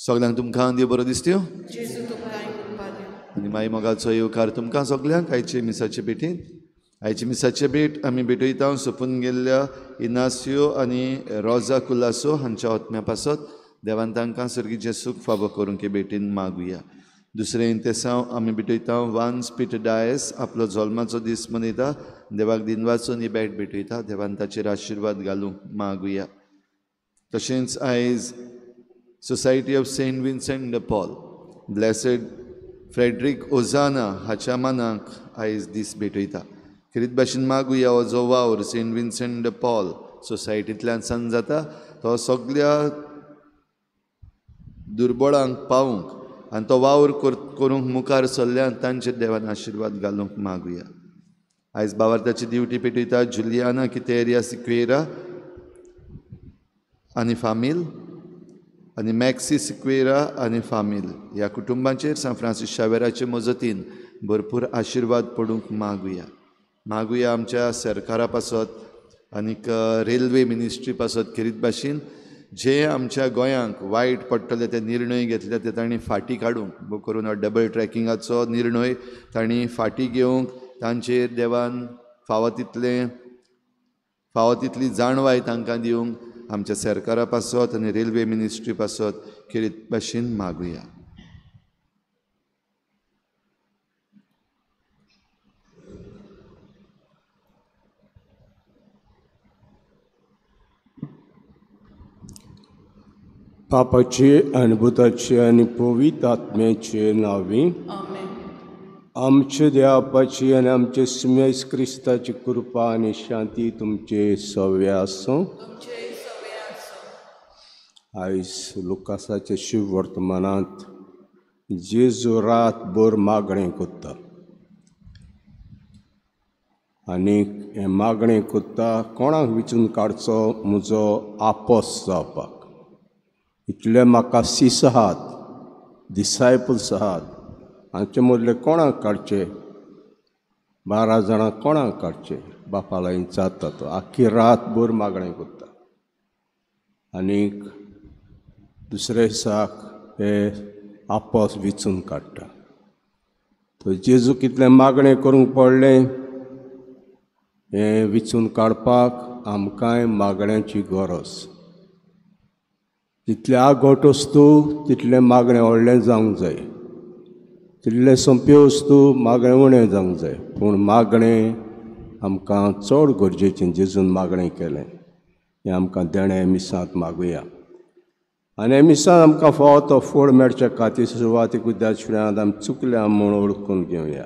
सगळ्यांक तुमकां देव बरो दिसत्यो आनी माई मोगाचो येवकार तुमकां सगळ्यांक आयचे मिसाचे भेटीन. आयचे मिसाचे भेट आमी भेटयता सोंपून गेल्ल्या इनासियो आनी रोजा कुलासो हांच्या आत्म्या पासत देवान तांकां सर्गीचें सूख फावो करूंक हे भेटीन मागुया. दुसरें इंतेसांव आमी भेटयता वान्स पीटर डायस आपलो जल्माचो दीस मनयता. देवाक दिनवासून ही भेट भेटयता. देवान ताचेर आशिर्वाद घालूंक मागुया. तशेंच आयज Society of Saint Vincent de Paul Blessed Frederic Ozanam हाच्या मानाक आयज दीस भेटयता. खेरीत भाशेन मागुया हो जो वावर सेंट विन्सेंट the Paul सोसायटींतल्यान सान जाता तो सगळ्या दुर्बळांक पावूंक आनी तो वावर करूंक मुखार सरल्यान तांचेर देवान आशिर्वाद घालूंक मागुया. आयज बावार्थाची दिवटी पेटयता जुलियाना कितेरिया सिक्वेरा आनी फामील आनी मॅक्सी सिक्वेरा आनी फामील ह्या कुटुंबाचेर सांत फ्रांसीस शावेराचे मजतीन भरपूर आशिर्वाद पडूंक मागुया. मागुया आमच्या सरकारा पासत आनीक रेल्वे मिनिस्ट्री पासत खेरीत भाशेन जे आमच्या गोंयांक वायट पडटले ते निर्णय घेतले ते तांणी फाटीं काडूंक करून डबल ट्रॅकिंगाचो निर्णय तांणी फाटीं घेवंक तांचेर देवान फावो तितली जाणवाय तांकां दिवंक आमच्या सरकारा पासत आनी रेल्वे मिनिस्ट्री पासत खेरीत भाशेन मागुया. पापाचे आनी भुताचे आनी पवित्र आत्म्याचे नांवी आमचे देवापाची आनी आमचे सुमेस क्रिस्ताची कृपा आनी शांती तुमचे सवे आसूं. आयज लुकासाच्या शिव वर्तमानांत जेजू रातभर मागणें कोत्ता आनी हें मागणें कोत्ता कोणाक विचून काडचो म्हजो आपस जावपाक. इतले म्हाका सीस आहात, डिसायपल्स आहात, हांचे मदले कोणाक काडचे? 12 जाणां कोणाक काडचे? बापा लागीं विचारता तो. आख्खी रातभर मागणें कोत्ता आनीक दुसरे दिसाक हे आपस विचून काडटा. तो जेजू कितलें मागणें करूंक पडलें हें विचून काडपाक आमकांय मागण्यांची गरज. जितलें आगोट वस्तू तितलें मागणें व्हडलें जावंक जाय, तितलें सोंप्यो वस्तू मागणें उणें जावंक जाय, पूण मागणें आमकां चड गरजेचें. जेजून मागणें केलें हें आमकां देणें मिसांत मागुया. आनी मिसांत आमकां फावो तो फोड मेळच्या खातीर सुरवातीक उद्याच आमी चुकल्या म्हूण वळखून घेवया.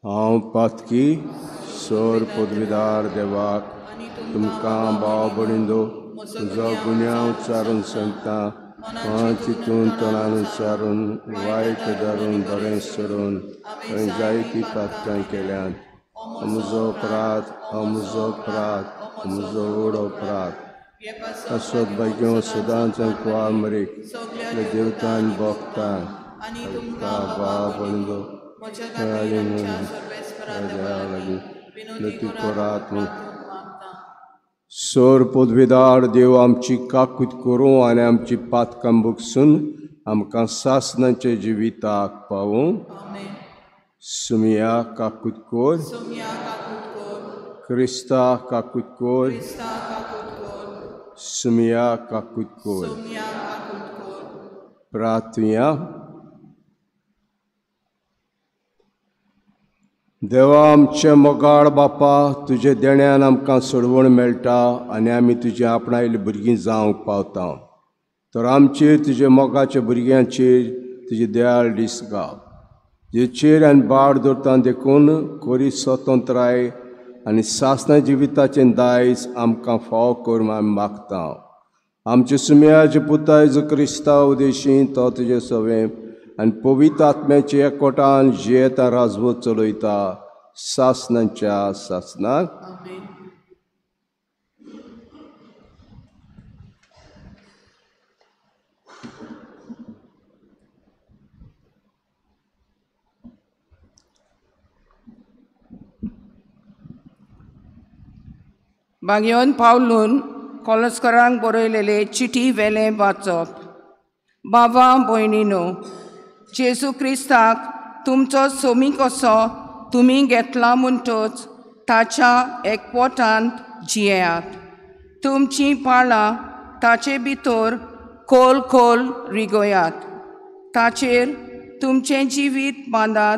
हांव पातकी सर पदवीदार देवाक तुमकां भाव भयणींनो तुजो गुन्यांव उच्चारून सांगता, चिंतून तोंडान उच्चारून वायट धरून बरें सोडून हांवें जायतीं पातकां केल्यांत. म्हजो अपराध, म्हजो अपराध, म्हजो व्हड अपराध. असोत भाग्यो सदांच कुवाळ मरीक देवतान भोगता भाव भयणींनो सर पदवीदार देव आमची काकूत करूं आनी आमची पातकां भोगसून आमकां सासणाच्या जिविताक पावूं. सुमिया काकूत कोर, क्रिस्ता काकूत कोर, सुमिया काकूत कोर. प्रार्थुया. देवा आमचे मोगाळ बापा, तुजे देण्यान आमकां सोडवण मेळटा आनी आमी तुजे आपणायल्ली भुरगीं जावंक पावता. तर आमचेर तुजे मोगाच्या भुरग्यांचेर तुजी दयाळ दीस गाव, जेचेर आनी बाळ दवरता देखून कोरी स्वतंत्राय आनी सासना जिविताचें दायज आमकां फाव करून आमी मागता. आमचे सुम्याचे पुता जेजू क्रिस्ता उदेशी तो तुजे सवें आनी पवित्र आत्म्याचे एकवटान जियेता राजवत चलयता सासनाच्या सासनाक. बागयोन पावलून कोलस्करांक बरयलेले चिटी वेलें वाचप. बाबा भयणीनो, जेजू क्रिस्ताक तुमचो सोमी कसो तुमी घेतला म्हणटच ताच्या एकवटांत जियेयात. तुमचीं पाळां ताचे भितर खोल खोल रिगयात. ताचेर तुमचें जिवीत बांदात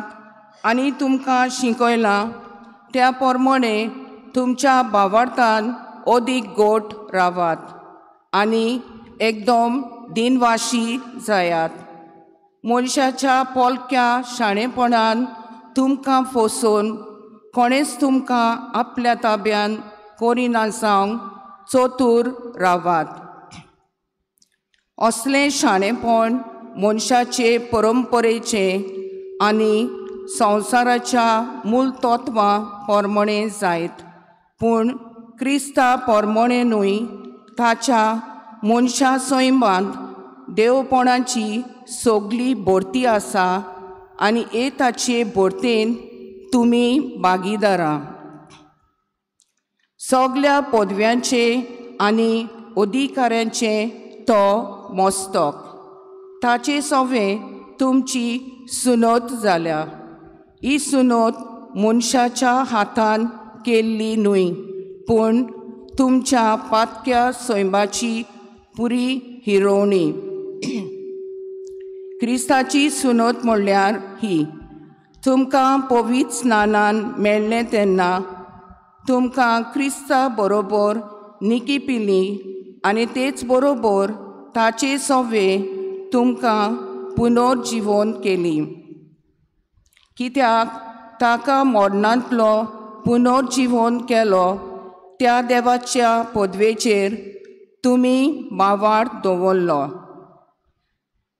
आनी तुमकां शिकयलां त्या प्रमाणे तुमच्या भावार्थान अदीक गोट रावात आनी एकदम दिनवाशी जायात. मनशाच्या पोलक्या शाणेपणान तुमकां फसोवन कोणेच तुमकां आपल्या ताब्यान करिना जावंक चतूर रावात. असलें शाणेपण मनशाचे परंपरेचें आनी संवसाराच्या मूल तत्वां प्रमाणे जायत, पूण क्रिस्ता प्रमाणे न्हय. ताच्या मनशा सैमांत देवपणाची सगली भरती आसा आनी हे ताचे भरतेन तुमी भागीदारां. सगल्या पदव्यांचे आनी अधिकाऱ्यांचे तो मस्तक. ताचे सवें तुमची सुनत जाल्या. ही सुनत मनशाच्या हातान केल्ली न्हय, पूण तुमच्या पातक्या सैमाची पुरी हिरोवणी. क्रिस्ताची सुनत म्हणल्यार ही, तुमकां पवित्र स्नानान मेळ्ळें तेन्ना तुमकां क्रिस्ता बरोबर निकी पिली आनी तेच बरोबर ताचे सवे तुमकां पुनर्जिवन केली. कित्याक ताका मरणांतलो पुनर्जिवन केलो त्या देवाच्या पदवेचेर तुमी भावार्थ दवरलो.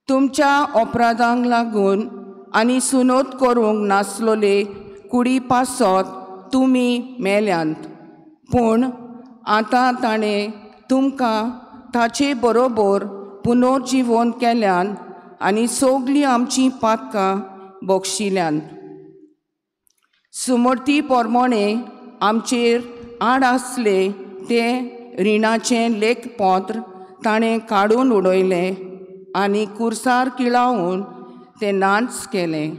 तुमच्या अपराधांक लागून आनी सुनोत करूंक नासलोले कुडी पासत तुमी मेल्यांत, पूण आतां ताणें तुमकां ताचे बरोबर पुनर्जिवन केल्यान आनी सगलीं आमचीं पातकां बक्षिल्यांत. सुमर्ती प्रमाणे आमचेर आड आसले तें रिणाचें लेखपत्र ताणें काडून उडयलें आनी कुर्सार किळावन तें नाच केलें.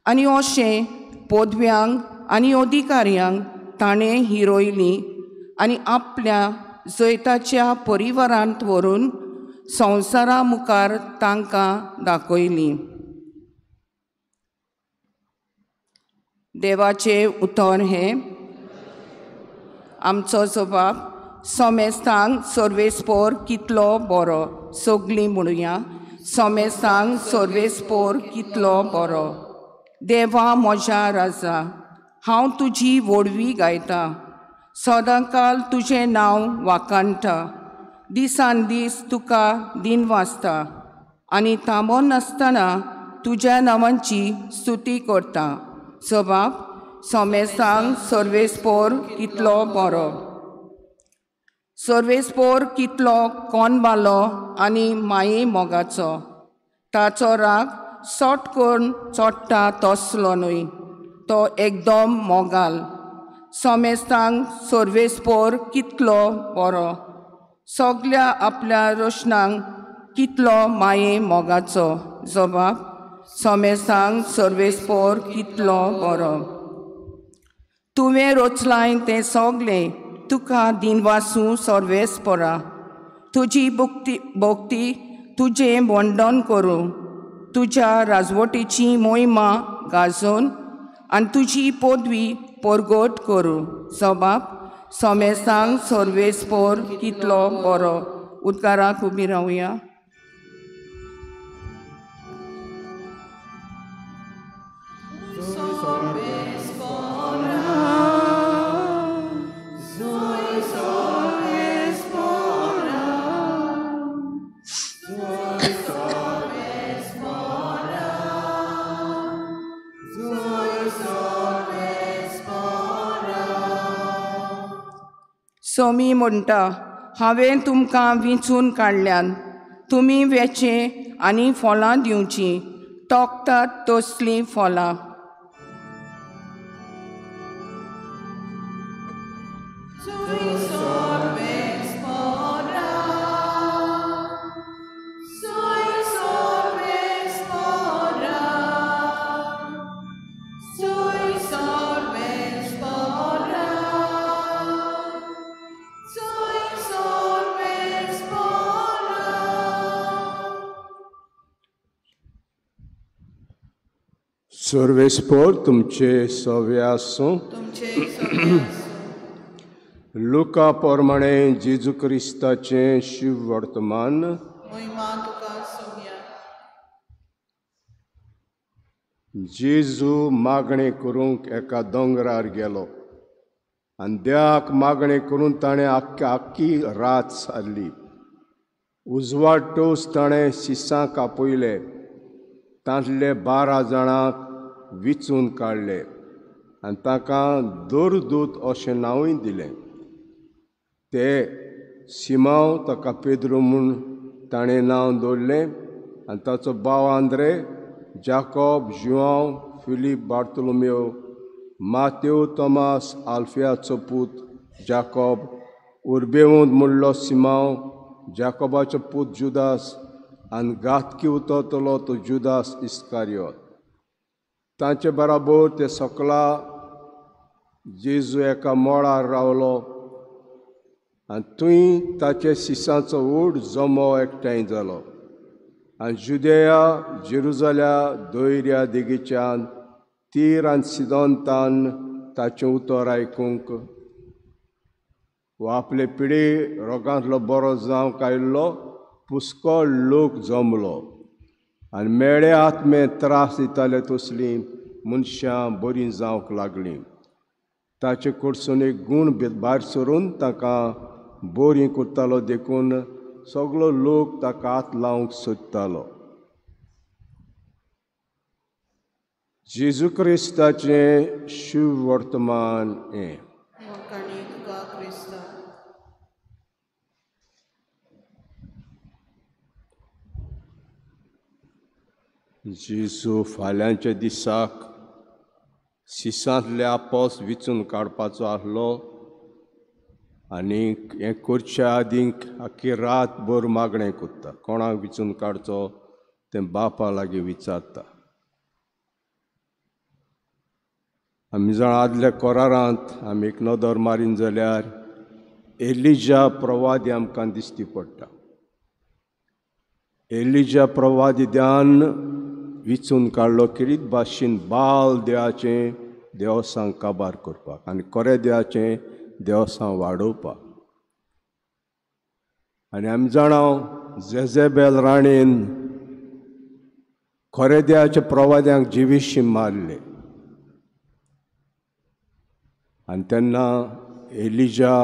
आनी अशें पदव्यांक आनी अधिकाऱ्यांक ताणें हिरोयलीं आनी आपल्या जैताच्या परिवारांत व्हरून संवसारा मुखार तांकां दाखयलीं. देवाचें उतर हें. आमचो जबाब सोमेस्तांक सर्वेस्पोर कितलो बरो. सगलीं म्हणुया, सोमेस्तांक सर्वेस्पोर कितलो बरो. देवा म्हज्या राजा, हांव तुजी व्हडवी गायता, सदांकाल तुजें नांव वाखाणटा. दिसान दीस तुका दिन वाचता आनी थांबो नासतना तुज्या नांवाची स्तुती करता. सबाब सोमेस्तांक सर्वेस्पोर कितलो बरो. सर्वेस्पोर कितलो कोनबालो आनी माये मोगाचो. ताचो राग सोट करून चोडटा तसलो न्हय, तो एकदम मोगाल. सोमेस्तांक सर्वेस्पोर कितलो बरो. सगल्या आपल्या रोशनांक कितलो माये मोगाचो. जबाब सोमेस्तांक सर्वेस्पोर कितलो बरो. तुवें रचलाय तें सगलें तुका दिनवासूं सर्वेस्पोरा. तुजी भक्ती भक्ती तुजें वंदन करूं, तुज्या राजवटीची मोहिमा गाजोवन आनी तुजी पदवी परगट करूं. सबाब सोमेसांग सर्वेस्पोर कितलो बरो. उदकाराक उबी रावया. सोमी म्हणटा, हांवें तुमकां विंचून काडल्यान, तुमी वेचें आनी फळां दिवचीं, तोखतात तसलीं फळां. सर्वेस्पोर तुमचे सवे आसूं. लुका प्रमाणे जेजू क्रिस्ताचें शिव वर्तमान. जेजू मागणें करूंक एका दोंगरार गेलो आनी देवाक मागणें करून ताणें आख्खी रात सारली. उजवाडटोच ताणें शिसां कापयले, तांतले 12 जाणांक विचून काडले आनी तांकां दोरदूत अशें नांवूय दिलें. ते सिमांव ताका पेद्रू म्हूण ताणें नांव दवरलें आनी ताचो भाव आंद्रे, जाकोब, जुआंव, फिलीप, बार्तोलोमेव, मातेव, तोमास, आल्फियाचो पूत जाकोब, उर्बेवंत म्हणलो सिमांव, जाकोबाचो पूत जुदास आनी घातकी उतरतलो तो जुदास इस्कारियोत. तांचे बराबर ते सकला जेजू एका मळार रावलो आनी थंय ताचे शिसांचो व्हड जमो एकठांय जालो आनी जुदेया, जेरुजाल्या, दर्या देगेच्यान, तीर आनी सिदोंतान ताचें उतर आयकूंक वा आपले पिडे रोगांतलो बरो जावंक आयिल्लो पुष्कळ लोक जमलो आनी मेळे आत्मे त्रास दिताले तसलीं मनशां बरीं जावंक लागलीं. ताचे कडसून एक गूण भायर सरून ताका बरीं करतालो, देखून सगलो लोक ताका हात लावंक सोदतालो. जेजू क्रिस्ताचें शिव वर्तमान हें. जेजू फाल्यांच्या दिसाक शिसांतले आपोस विचून काडपाचो आसलो आनी हें करच्या आदीं आख्खी रातभर मागणें करता, कोणाक विचून काडचो तें बापा लागीं विचारता. आमी जाण आदल्या कोरारांत आमी एक नदर मारीन जाल्यार एलिजा प्रवादी आमकां दिश्टी पडटा. एलिजा प्रवादी ध्यान विचून काडलो किरीत भाशेन बाल देवाचें देवसां काबार करपाक आनी कोरे देवाचें देवसां वाडोवपाक. आनी आमी जाणां जेजेबेल राणेन खरे देवाच्या प्रवाद्यांक जिविशी मारले आनी तेन्ना एलिजा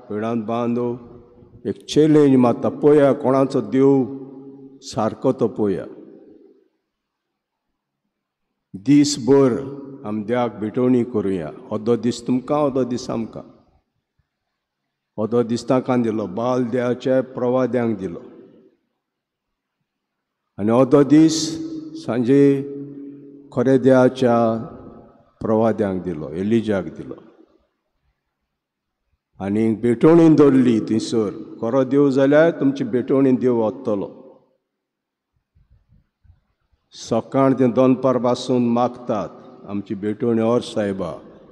पेडांत बांदो एक चॅलेंज मारता, पळया कोणाचो देव सारको तो पळया. दीसभर आमी देवाक भेटवणी करुया, अर्दो दीस तुमकां, अर्दो दीस आमकां. अर्दो दीस तांकां दिलो, बाल देवाच्या प्रवाद्यांक दिलो आनी अर्दो दीस सांजे खरे देवाच्या प्रवाद्यांक दिलो, एलिजाक दिलो. आनी भेटवणी दवरली थंयसर, खरो देव जाल्यार तुमची भेटवणी देव वतलो. सकाळ ते दनपार पासून मागतात आमची भेटवणी और सायबा,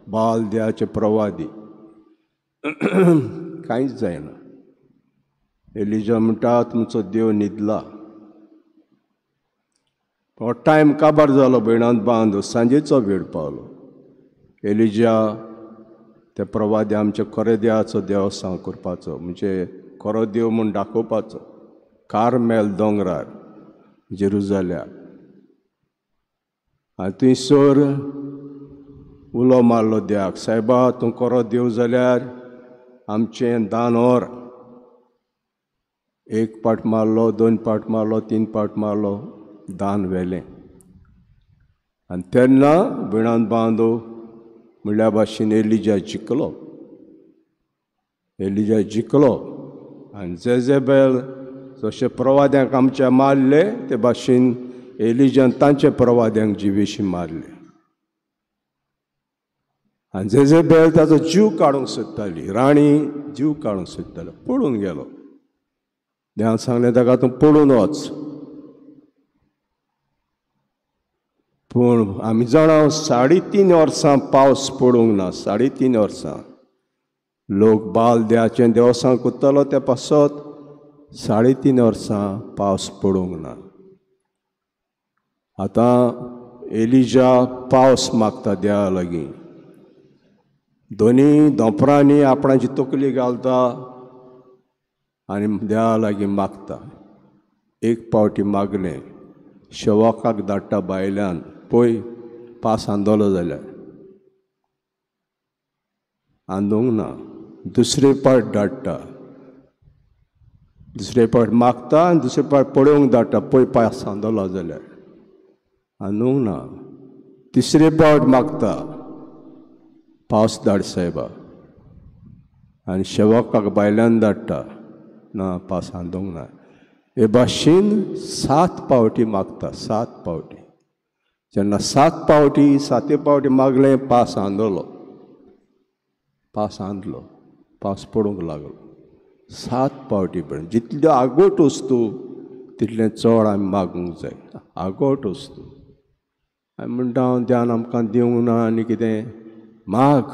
बाल देवाचे प्रवादी. कांयच जायना. एलिजा म्हणटा तुमचो देव न्हिदला. हो टायम काबार जालो भयणांत बांद, सांजेचो वेळ पावलो. एलिजा त्या प्रवादी आमच्या खरे देवाचो देवस्थान करपाचो, म्हणजे खरो देव म्हूण दाखोवपाचो, कार्मेल दोंगरार जेरुजाल्या. आनी थंयसर उलो मारलो देवाक, सायबा तूं खरो देव जाल्यार आमचें दान व्हर. एक पाट मारलो, दोन पाट मारलो, तीन पाट मारलो, दान व्हेलें. आनी तेन्ना भयणान बांदो म्हणल्या भाशेन एलिजा जिखलो, एलिजा जिखलो. आनी जेजेबेल जशें प्रवाद्यांक आमच्या मारले ते भाशेन एलिजान तांचे प्रवाद्यांक जिवेशी मारले. आनी जेजेबेल ताचो जीव काडूंक सोदताली, राणी जीव काडूंक सोदताली, पळून गेलो. देवान सांगलें ताका तूं पळून वच. पूण आमी जाणा 3.5 वर्सां पावस पडूंक ना, 3.5 वर्सां लोक बाल देवाचें देवसां करतालो त्या पासत 3.5 वर्सां पावस पडूंक ना. आतां एलिजा पावस मागता देवा लागीं, दोनी दोंपरांनी आपणाची तकली घालता आनी देवा लागीं मागता. एक पावटी मागलें, शेवकाक धाडटा भायल्यान, पळय पास आंदोलो जाल्यार, आंदोंक ना. दुसरे पाट धाडटा, दुसरे पाट मागता आनी दुसरे पाट पळोवंक धाडटा, पळय पास आंदोलो जाल्यार, आंदोंक ना. तिसरे पावट मागता, पावस धाड सायबा, आनी शेवकाक भायल्यान धाडटा, ना पास आंदोंक ना. हे भाशेन 7 पावटी मागता, 7 पावटी. जेन्ना 7 पावटी, साते पावटी मागलें, पास आंदलो, पास आंदलो, पावस पडूंक लागलो. 7 पावटी पर्यंत जितल्यो आगोट वस्तू तितलें चड आमी मागूंक जाय, आगोट वस्तू. आमी म्हणटा हांव ध्यान आमकां दिवंक ना आनी कितें, माग,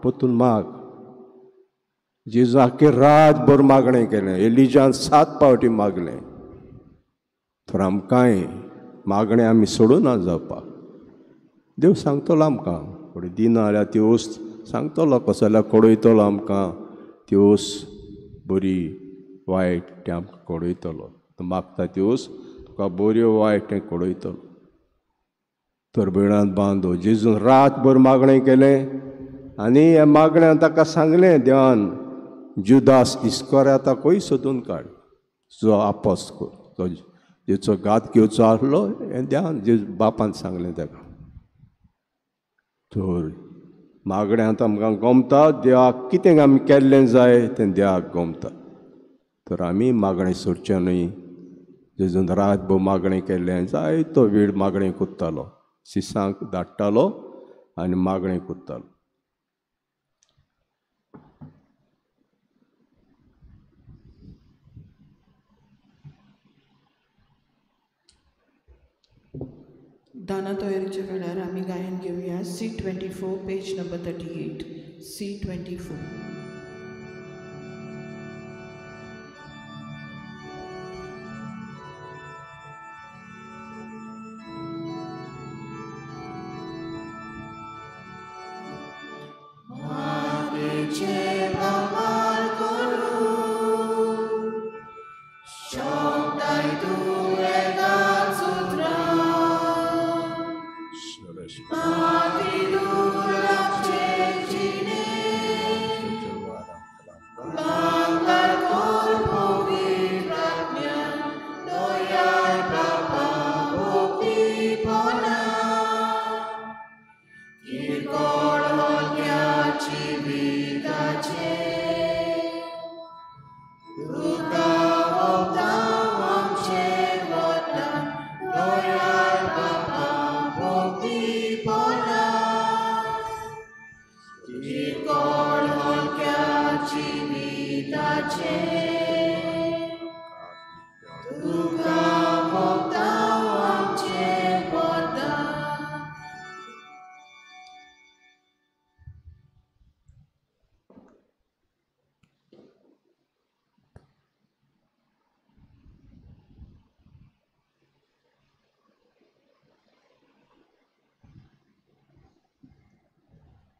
परतून माग. जेजू आख्खे रातभर मागणें केलें, एलिजान 7 पावटी मागलें. तर आमकांय मागणें आमी सोडूना जावपाक. देव सांगतलो आमकां, फुडें दिना जाल्यार ती वस्त सांगतलो, कसो जाल्यार कडयतलो आमकां, ती वस्त बरी वायट तें आमकां कडयतलो. तूं मागता ती वस्त तुका बऱ्यो वायट तें कडयतलो. तर भयणांत बांदो जेजून रातभर मागणें केलें आनी ह्या मागण्यान ताका सांगलें देवान, जुदास इस्कोरियोताकूय सोदून काड, जो आपस तो जेचो घात घेवचो आसलो, हें देवान जे बापान सांगलें ताका. तर मागण्यांत आमकां गमता, देवाक कितें आमी केल्लें जाय तें देवाक गमता. तर आमी मागणें सोडचें न्हय. जेजून रातभर मागणें केल्लें, जायतो वेळ मागणें करतालो, सिसांक धाडटालो आनी मागणें करतालो. दाना तयारीच्या वेळार आमी गायन घेवया C24 page number 38, C24.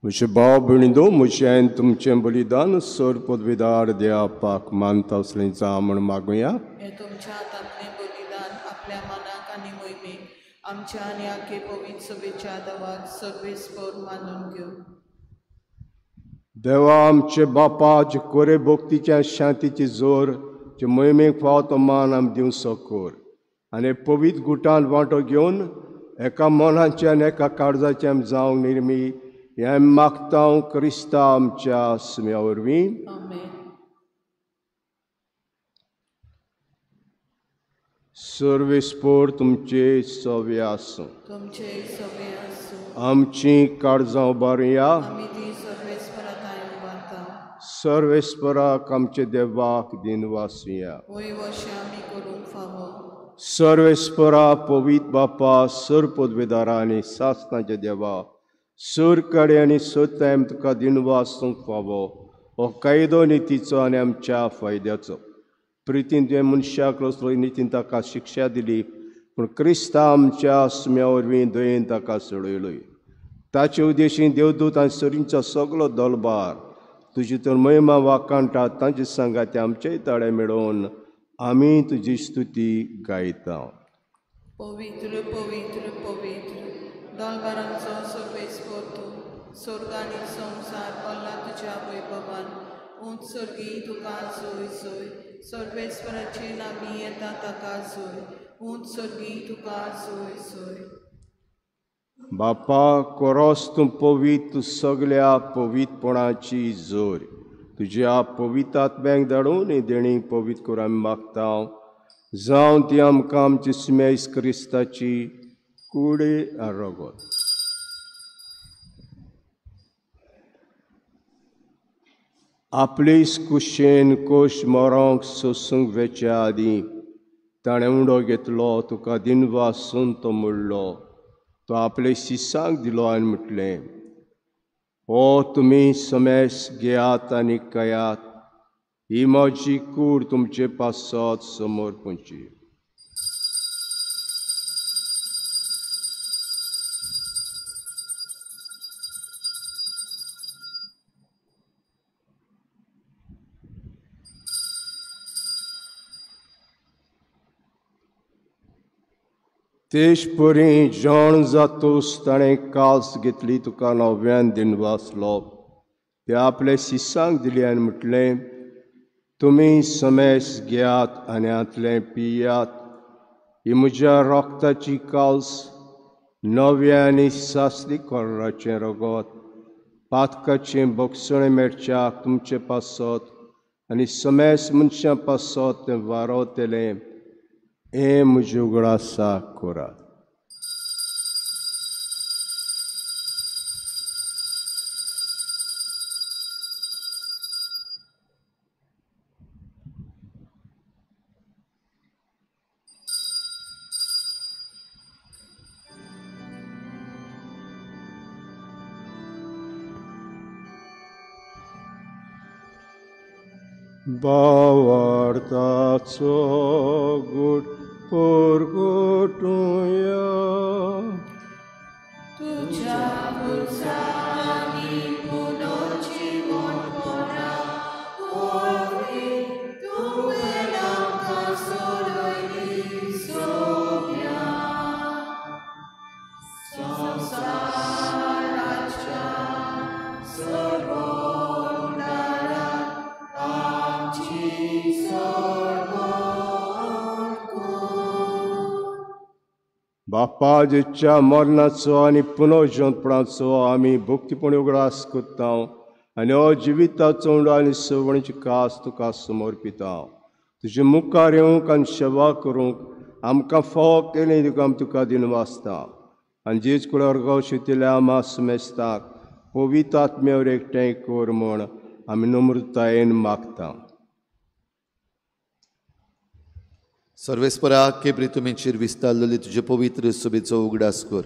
म्हजे भाव भयणींनो, म्हजें तुमचें बलिदान सर पदवीदार देवाक मानता असलें जावं म्हूण मागुया. हें तुमच्या हातांतलें बलिदान आपल्या मनाक आनी मोहिमेक आमच्या आनी आखे पवित्र सभेच्या देवाक सर्वेस्पर मानून घेवं. देवा आमचे बापा, जे कोरे भक्तीच्या शांतीची जोर जे मोहिमेक फावो तो मान आमी दिवचो कर आनी पवित्र गुटान वांटो घेवन एका मनाचे आनी एका काळजाचे आमी जावंक निर्मी हें मागता क्रिस्ता आमच्या सुम्या वरवीं. सर्वेस्पर तुमचे सवे आसूं. आमची काळजां उबारुया. सर्वेस्पराक आमचे देवाक दिनवासुया. सर्वेस्परा पवित्र बापा, सर पदवेदारा आनी सासणाच्या देवा, सर कडे आनी सत्तायम तुका दिनवासूंक फावो. हो कायदो नितीचो आनी आमच्या फायद्याचो. प्रितीन तुवें मनशाक रचलो, नितीन ताका शिक्षा दिली, पूण क्रिस्ता आमच्या सुम्या वरवीं दयेन ताका सोडयलोय. ताचे उद्देशीन देवदूत आनी सरींचो सगलो दलबार तुजी तर महिमा वाखाणटा. तांचे सांगाते आमचेय ताळे मेळोवन आमी तुजी स्तुती गायता. पवित्र पवित्र पवित्र दलबारांचो सर्वेस्पर तूं, स्वर्ग आनी संवसार भरला तुज्या वैभवान. उंच सर्गी तुका जोय जोय, सर्वेस्पराचे नांवी येता ताका जोय. उंच सर्गी तुका जोय जोय. बापा, कोरोस तूं पवित्र, सगल्या पवित्रपणाची जोर. तुज्या पवित्र आत्म्याक धाडून ही देणी पवित्र करून आमी मागता. जावं ती आमकां आमची सुमेस क्रिस्ताची कूड आनी रगत. आपले कुशेन कोश मरोंक सोसूंक वेच्या आदीं ताणें उंडो घेतलो, तुका दिनवासून तो म्हणलो. तो आपले शिसांक दिलो आनी म्हटलें, हो तुमी समेस घेयात आनी कयात, ही म्हजी कूड तुमचे पासत समर्पणची. तेश परी जेवण जातूस ताणें कास घेतली, तुका नव्यान दिनवासलो. ते आपले शिसांक दिली आनी म्हटलें, तुमी समेस घेयात आनी हांतलें पियात, ही म्हज्या रक्ताची काल्स, नव्या आनी सासली कोर्राचें रगत, पातकाचें बक्षणें मेळच्याक तुमचे पासत आनी समेस मनशां पासत तें वारवतलें. हें म्हज्या उगडासाक करात. भावार्थाचो गूट परगटुया. तुज्या खुर्सांनी पुनर्जिवणपणा वरवीं तुवें आमकां सोडयली सोम्या. संवसाराच्या सोडवणारा आमची सोडवण. बापा, जेच्या मरणाचो आनी पुनर्जिवणपणाचो आमी भक्तीपणी उगडास करता आनी हो जिविताचो उंडो आनी सवणीची कास तुका समर्पिता. तुजे मुखार येवंक आनी सेवा करूंक आमकां फावो केलें तुका आमी तुका दिनवासता. आनी जेज कुळार शितिल्या आमा समेस्ताक पवित्र आत्म्यावर एकठांय कर म्हूण आमी नम्रतायेन मागता. सर्वेस्परा केप्री तुमीचेर विस्तारलेली तुजे पवित्र सभेचो उगडास कर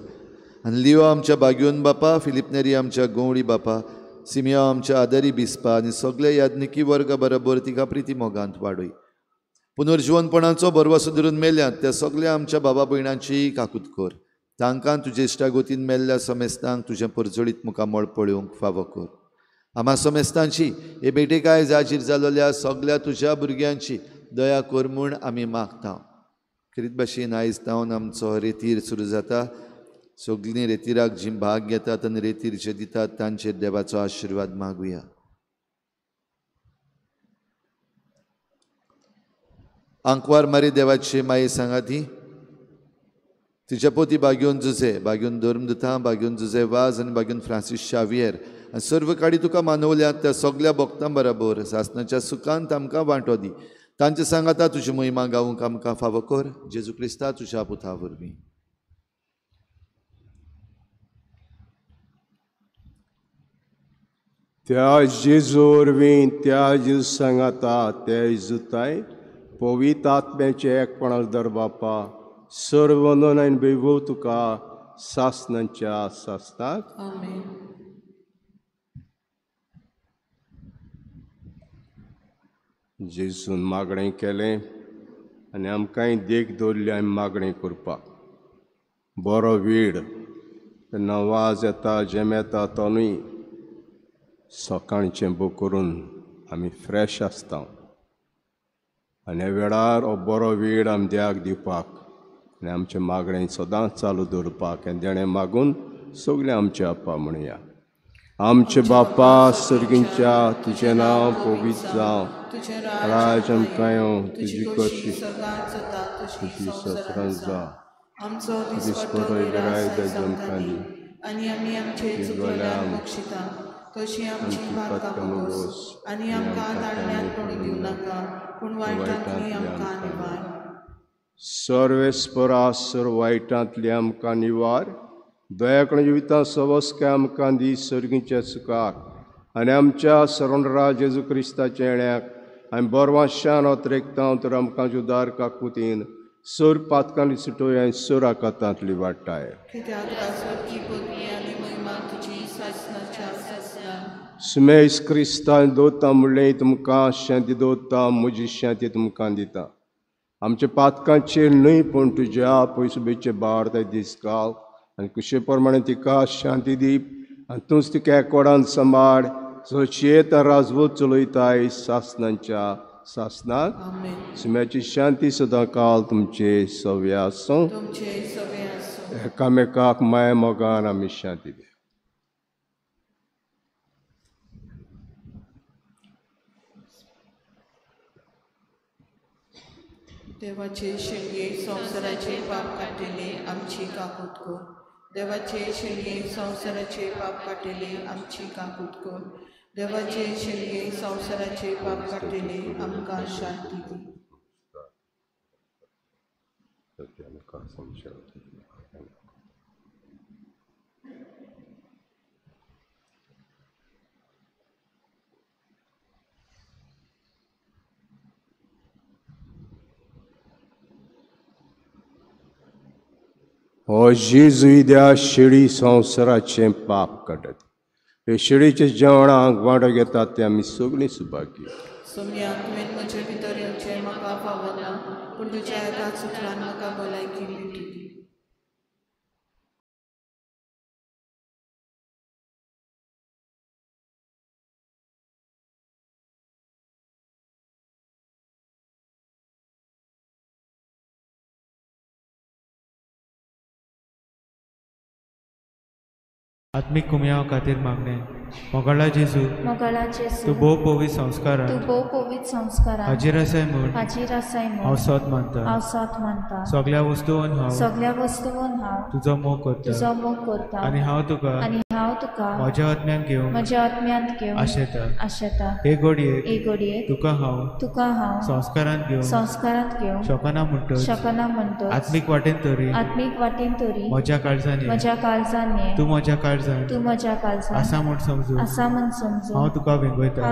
आनी लियो आमच्या बाग्योन बापा, फिलीप नेरी आमच्या गंवडी बापा, सिमिया आमच्या आदारी बिस्पा आनी सगल्या याज्ञिकी वर्गा बरोबर तिका प्रिती मोगांत वाडय. पुनर्जिवनपणाचो भरवसो धरून मेल्यात त्या सगल्या आमच्या बाबा भयणांची काकूत कर. तांकां तुजे इश्टागोतीन मेल्ल्या समेस्तांक तुजें परजळीत मुखामळ पळोवंक फावो कर. आमा समेस्तांची हे भेटेक आयज हाजीर जालोल्या सगल्या तुज्या भुरग्यांची दया कर म्हूण आमी मागता. खेरीत भाशेन आयज तावन आमचो रेतीर सुरू जाता. सगळीं रेतिराक जी भाग घेतात आनी रेतीर जे दितात तांचेर देवाचो आशिर्वाद मागुया. आंकवार मारी देवाची माये सांगाती तिच्या पोती बागेवन जुझे, बागेवन धर्मदुतां, बागेवन जुझे वाज आनी बागेवन फ्रांसीस शावियर आनी सर्व काडी तुका मानवल्यात त्या सगल्या भक्तां बराबर सासणाच्या सुखांत आमकां वांटो दी. तांचे सांगाता तुजी महिमा गावूंक आमकां फावो कर. जेजू क्रिस्ता तुज्या पुता वरवीं. त्या जेजू वरवीं, त्या जेजू सांगाता, त्या जेजुताय पवित्र आत्म्याचें एकपणाक दर बापा सर्व वंदन आनी वैभव तुका सासणाच्या सासणाक. आमेन. जेजून मागणें केलें आनी आमकांय देख दवरली आमी मागणें करपाक. बरो वेळ तेन्ना वाज येता, जेम येता तो न्हय, सकाळचें बो करून आमी फ्रेश आसता आनी ह्या वेळार हो बरो वेळ आमी देवाक दिवपाक आनी आमचें मागणें सदांच चालू दवरपाक आनी देणें मागून सगळें आमचें बापा म्हणया. आमचे बापा सर्गींच्या, तुजें नांव पवित्र जावं, राज आमकां येवं, तुजी खोशी तुजी संवसारांत जावं, आमचो दिसपटो गिरायक आमकां दी आनी आमी आमचे चुकल्यार बक्षिता तशी आमची पातकां भोगोस आनी आमकां ताळण्यांत पडूं दिवं नाका, पूण वायटांतली आमकां निवार. सर्वेस्परा सर्व वायटांतली आमकां निवार. दयाकडे जिविता सवस्काय आमकां दी सर्गीच्या सुखाक आनी आमच्या सरणराज जेजू क्रिस्ताच्या येण्याक आनी बरवाशान अत्रेकता तर आमकां जुदार काकुतीन सर पातकांनी सुटोय आनी सर आकातांतली वाडटाय. सुमेश क्रिस्तान दवरता म्हणलें तुमकां शांती दवरता, म्हजी शांती तुमकां दिता. आमच्या पातकांचेर न्हय पूण तुज्या पयसुबेचे भार ते दीस घाल आनी कुशे प्रमाणे तिका शांती दी आनी तूंच तिका एकोडान सांबाळ जशी राजवत चलयताय सासणाच्या सासणाक. सुम्याची शांती सदां काल तुमचे सव्या आसूं. एकामेकाक माया मोगान आमी शांती दी. देवाचे शेणये संवसाराचे पाप काडटले आमची काकूत कर. देवाचे शेणये संवसाराचे पाप काडटले आमची काकूत कर. देवाचे शेणये संवसाराचे पाप काडटले आमकां शांती दी. हो जेजू त्या शेळी संवसाराचें पाप काडत, हे शेळीच्या जेवणाक वांटो घेतात ते आमी सगळीं सुभागी. सोम्या, तुवें म्हजे भितर येवचें म्हाका फावना, पूण तुज्या एका सुत्रान म्हाका भलायकी मेळटली. आत्मीक कुमयाव खातीर मागणें. मोगाळा जेजू, तूं भोव पवित्र संस्कारान हाजीर आसाय म्हूण हांव सत मानता. सगल्या वस्तून हांव तुजो मोग करता आनी हांव तुका म्हज्या आत्म्यांत घेवन आशेता. हे घडयेक तुका हांव संस्कारांत घेवन शकना म्हणटच आत्मीक वाटेन तरी म्हज्या काळजान तूं म्हज्या काळजान आसा म्हूण समजून हांव तुका वेंगयता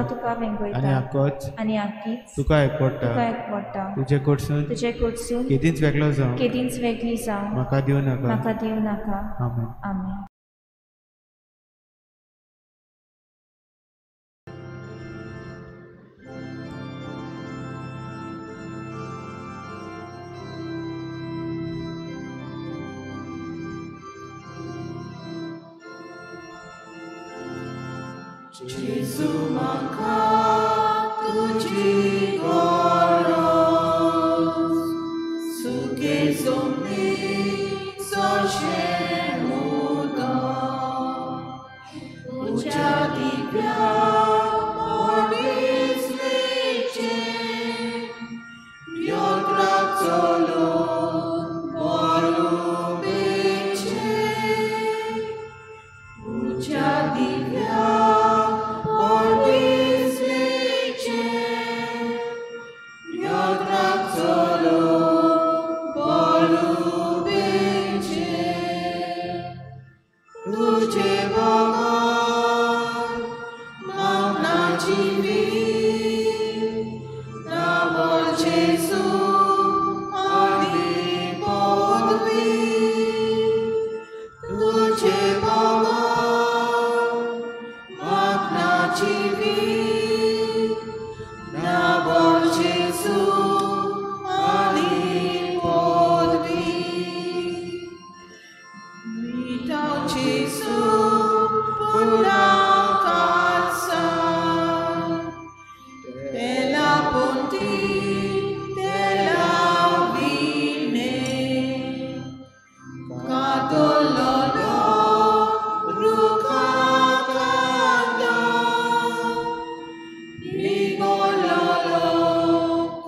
आनी आकीच तुका एकवटा. तुजे कडसून केदींच वेगळो जावं म्हाका दिवं नाका. आमेन. आमेन. जेजू म्हाका तुजी गरज सुके जमनीक जशें उदक तुज्या दिव्या मनीसलेचें योत्राक चलोवन बरोबेचें तुज्या दिव्या मनीसलेचें योत्राक चलोवन बरोबेचें तुजे बगर म्हाका जिवीत ना बोल जेजू आनी पदवी तुजे बगर म्हाका जिवीत ना बोल जेजू आनी पदवी मिटाव जेजू पुरा काळजान तेला ponti तेला विणे कातोलोलो रुखा कांदा निगोलोलो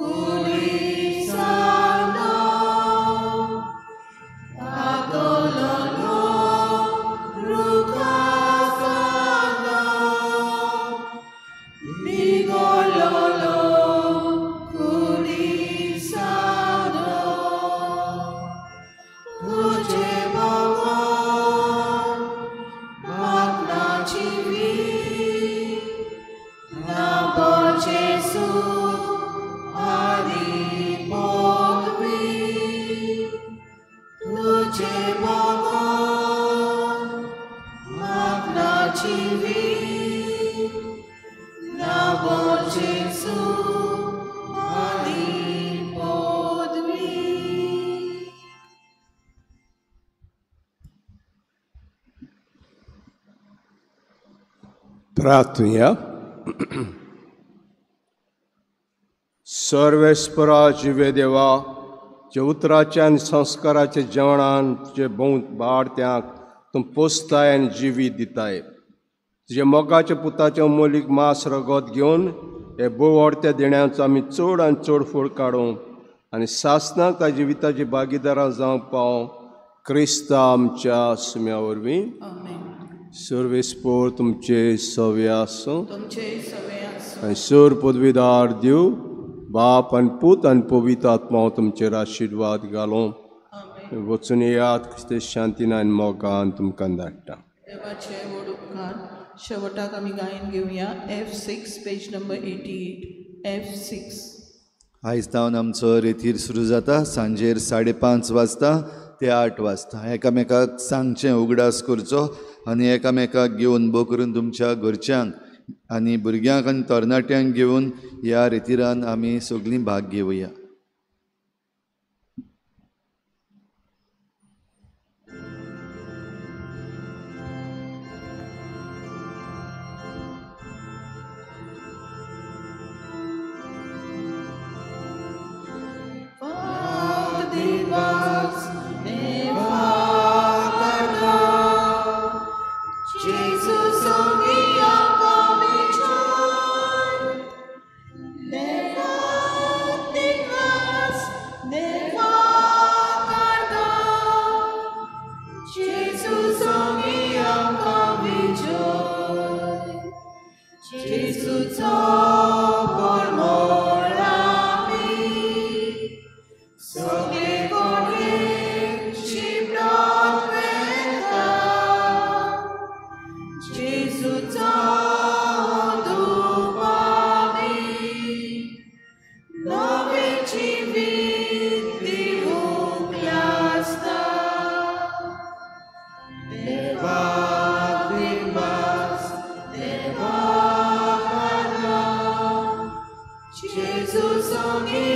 कुलिसानो कातोलोलो रुखा कांदा निगोलोलो कुलिसानो तुजे बगर म्हाका जिवीत ना बोल जेजू आनी पदवी तुजे बगर म्हाका जिवीत ना बोल जेजू आनी पदवी. प्रार्थुया. सर्वेस्परा जिवे देवा, जे उतराच्या आनी संस्काराच्या जेवणान तुजे भोव बाळत्यांक तूं पोसताय आनी जिवीत दिताय. तुजे मोगाच्या पुताचें अमोलीक मांस रगत घेवन हे भोव देण्याचो आमी चड आनी चड फूड काडूं आनी सासणाक त्या जिविताची भागीदारां जावंक पावूं क्रिस्ता आमच्या सुम्या वरवीं. आमेन. सर्वेस्पोर तुमचे सवे आसूं. तुमचे सवे आसूं. आनी सोर पदवीदार दिव बाप आनी पूत आनी पवित्र आत्मा तुमचेर आशिर्वाद घालूं. आमेन. वचून येयात क्रिस्ती शांतीन आनी मोगान तुमकां धाडटा. देवाचे व्हड उपकार. शेवटाक आमी गायन घेवया F6 page number 88 F6. आयज जावन आमचो रेतीर सुरू जाता सांजेर 5:30 वाजता ते 8 वाजता. एकामेकाक सांगचें उगडास करचो आनी एकामेकाक घेवन भो करून तुमच्या घरच्यांक आनी भुरग्यांक आनी तरणाट्यांक घेवन ह्या रेतिरान आमी सगळीं भाग घेवया. Jesus only our joy. Never think us, never Jesus only our joy. Jesus por morami. Sogli gori chibron veta. Jesus dupami. Nove civit divuklasta. Deva dimbas, deva karna. Jesus only.